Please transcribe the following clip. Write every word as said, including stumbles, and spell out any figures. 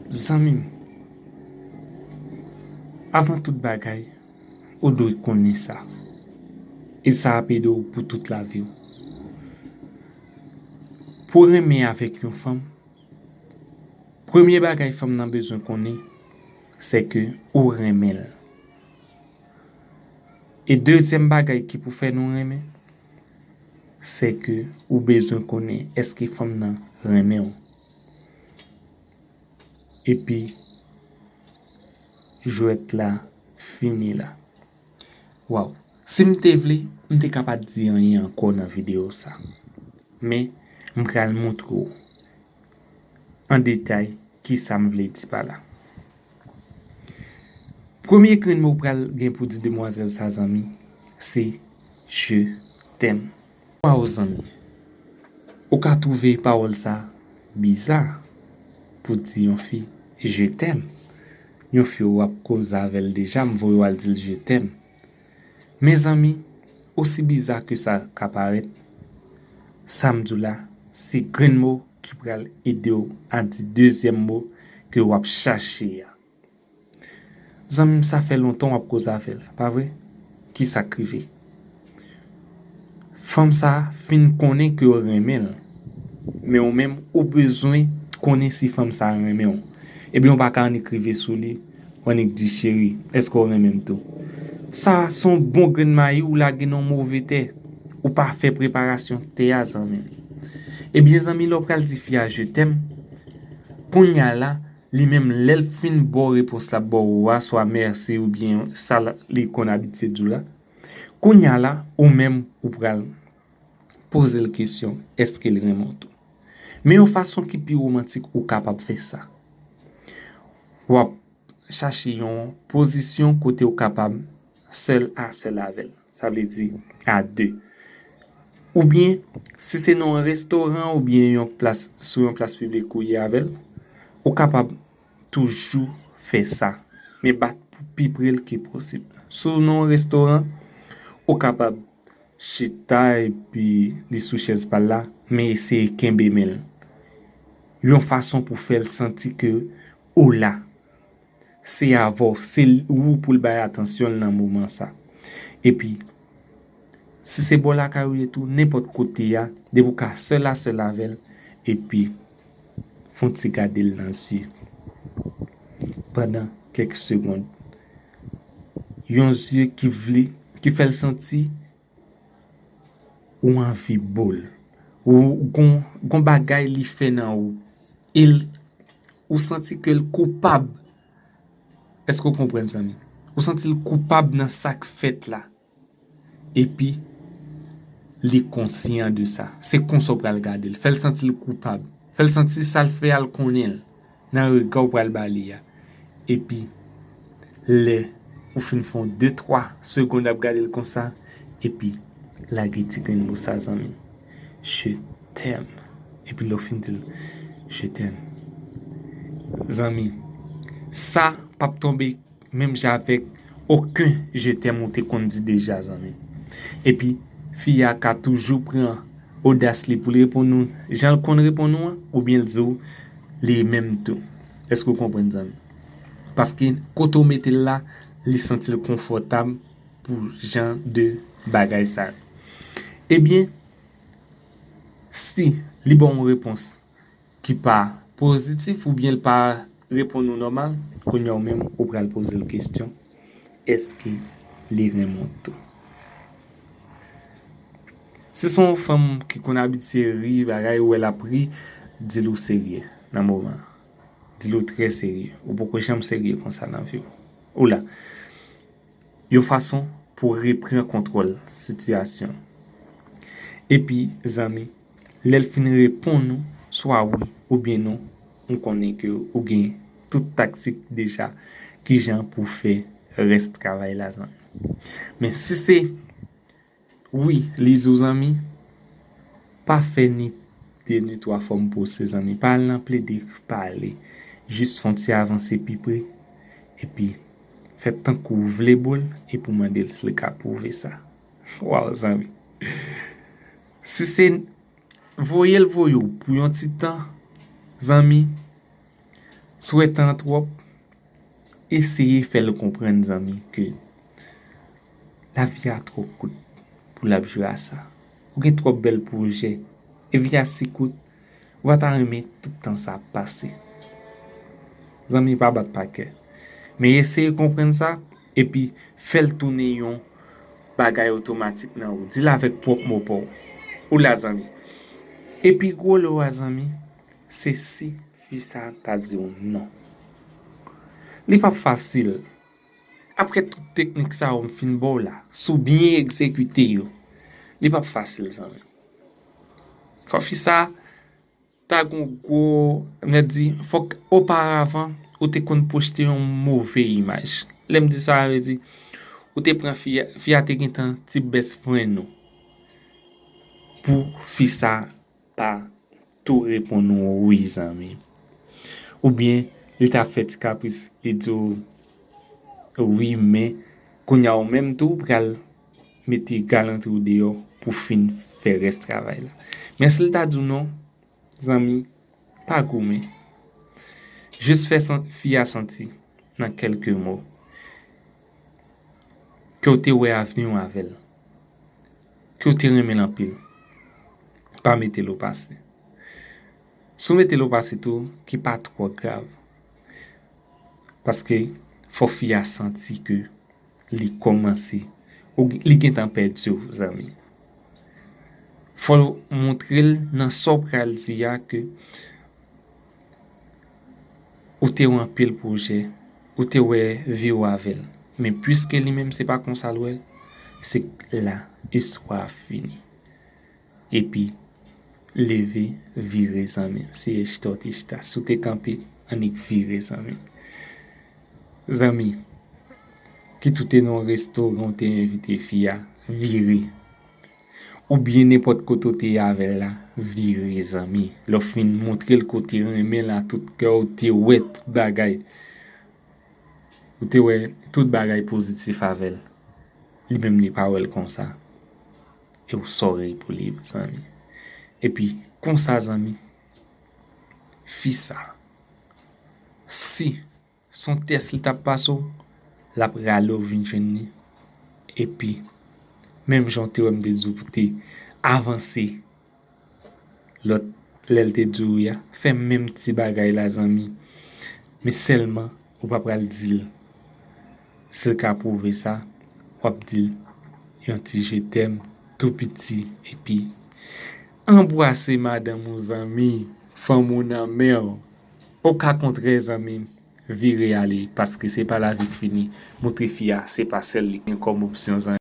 Zanmi m, avan tout bagay, ou dwe konnen sa. E sa ap ede w pou tout lavi w. Pou w renmen avèk yon fanm, premye bagay fanm nan bezwen konnen, se ke ou renmen l. E dezyèm bagay ki pou fè nou renmen, se ke ou bezwen konnen èske fanm nan renmen w. Epi, jwèt la fini la. Waw. Si m te vle, m te ka pa t di anyen ankò nan videyo sa. Men, m pral montre w an detay kisa m vle di pa la. Premye grenn mo w pral gen pou di demwazèl sa, zanmi, se je t'aime. Waw, zanmi, ou ka twouve pawòl sa biza pou di yon fi je t'aime. Yon fi w ap koze avè l deja, m voye w al di l je t'aime. Mezanmi, osi biza ke sa ka parèt, sa m di w la, se grenn mo ki pral ede w a di dezyèm mo ke w ap chache a. Zanmi m, sa fè lontan w ap koze avè l, pa vre? Kisa k rive? Fanm sa a fin konnen ke w renmen l, men ou menm, ou bezwen konnen si fanm sa a renmen w. Ebyen, ou pa ka annik rive sou li, ou annik di, cheri, èske w renmen m tou? Sa a se yon bon grenn mayi ou lage nan yon move tè. Ou pa fè preparasyon tè a, zanmi m. Ebyen, zanmi, lè w pral di fi a je t'aime, kounye a la, li menm, lè l fin ba w repons l ap ba w a, swa mèsi oubyen sa l, li konn abitye di w la, kounye a la, ou menm, ou pral poze l kesyon, èske l renmen w tou? Men yon fason ki pi womantik ou kapab fè sa. W ap chache yon pozisyon kote w kapab sèl a sèl avè l. Sa vle di a de. Oubyen, si se nan yon restoran oubyen yon plas, sou yon plas piblik ou ye avè l, ou kapab toujou fè sa. Men bat pou pi pre l ke posib. Si w nan yon restoran, ou kapab chita epi li sou chèz pa l la, men eseye kenbe men l. Yon fason pou fè l santi ke ou la. Se avè w, se ou pou l bay atansyon l nan moman sa. Epi, si se bò lakay ou ye tou, nenpòt kote a, depi w ka sèl a sèl avè l, epi fè yon ti gade l nan zye pandan kèk segonn. Yon zye ki vle, ki fè l santi ou anvi bo l. Ou gon, gon bagay li fè nan ou. E l, ou santi ke l koupab. Èske w konprann, zanmi? Ou santi l koupab nan sa k fèt la. Epi, li konsyan de sa. Se konsa w pral gade l. Fè l santi l koupab. Fè l santi sa l fè a, l konnen l nan rega w pral ba li a. Epi, lè ou fin fè yon de, twa segonn ap gade l konsa, epi lage ti grenn mo sa, zanmi. Je t'aime. Epi lè w fin di l, je t'aime. Zanmi, sa p ap tonbe menm jan avèk okenn je t'aime ou te konn di deja, zanmi. Epi, fi a ka toujou pran odas li pou l reponn ou jan l konn reponn ou an, oubyen l di w li menm tou. Èske w konprann, zanmi? Paske kote w mete l la, li santi l konfòtab pou jan de bagay sa yo. Ebyen, si li ba w yon repons ki pa pozitif oubyen l pa reponn ou nòmal, kounye a ou menm ou pral poze l kesyon, èske li renmen w tou? Si se yon fanm ki konn abitye ri, bagay, ou wè l ap ri, di l ou serye nan moman an. Di l ou trè serye. Ou poko janm serye konsa nan vi w. Ou la. Yon fason pou repran kontwòl sitiyasyon. Epi, zanmi, lè l fin reponn ou, swa wi oubyen non, m konnen ke ou gen tout taktik deja, kijan pou fè rès travay la, zanmi. Men si se wi, li di w, zanmi, pa fè ni de ni twa fòm pose, zanmi. Pa al nan plede pale. Jis fè yon ti avanse pi pre. Epi, fè tankou w vle bo l, epi w mande l si l ka pwouve sa. Waw, zanmi. Si se voye l voye w pou yon ti tan, zanmi, Swè tan an twòp, eseye fè l konprann, zanmi, ke lavi a twò kout pou l ap jwe a sa. Ou gen twòp bèl pwojè, e vi a si kout, ou pa ta renmen tout tan sa ap pase. Zanmi, pa bat pa kè. Men eseye konprann sa, epi fè l tounen yon bagay otomatik nan ou. Di l avèk pwòp mo pa w. Ou la, zanmi. Epi gwo lo a, zanmi, se si fi sa ta di w non. Li p ap fasil. Apre tout teknik sa yo m fin ba w la, si w byen egzekite yo, li p ap fasil, zanmi. Fò fi sa ta gon gwo, m di, fòk oparavan ou te konn pwojte yon move imaj. Lè m di sa, vle di, ou te pran fi a, fi a te gentan ti best friend ou. Pou fi sa pa tou reponn ou wi, zanmi. Oubyen li ta fè ti kapris, li di w wi, men kounye a ou menm tou ou pral mete galanti w deyò pou fin fè rès travay la. Men si l ta di w non, zanmi, pa goumen. Jis fè san- fi a santi nan kèlke mo ke w te wè avni w avè l, ke w te renmen l anpil. Pa mete l o pase. Si w mete l o pase tou, ki pa twò grav. Paske fò fi a santi ke li kòmanse, ou, li gentan pèdi w, zanmi. Fò w montre l nan sa w pral di a ke ou te wè anpil pwojè, ou te wè vi w avè l. Men piske li menm se pa konsa l wè l, se la istwa a fini. Epi leve, vire, zanmi. Si e chita w te chita, si w te kanpe, annik vire, zanmi. Zanmi, kit ou te nan yon restoran, ou te envite fi a, vire. Oubyen nenpòt kote w te ye avè l la, vire, zanmi. Lè w fin montre l ke w te renmen l a tout kè w, ou te wè tout bagay. Ou te wè tout bagay pozitif avè l. Li menm li pa wè l konsa. E w sòri pou li, zanmi. Epi, konsa, zanmi, fi sa, si s on tès li t ap pase w, l ap rale w vin jwenn li. Epi, menm jan w te wè m te di w pou te avanse lòt, lè l te di w wi a, fè menm ti bagay la, zanmi. Men sèlman, ou pa pral di l. Si l ka pwouve sa, w ap di l yon ti je t'aime tou piti, epi anbrase madanm ou, zanmi, fanm ou nan men w. Okakontrè, zanmi, vire ale, paske se pa lavi k fini. Montre fi a, se pa sèl li gen kòm opsyon, zanmi.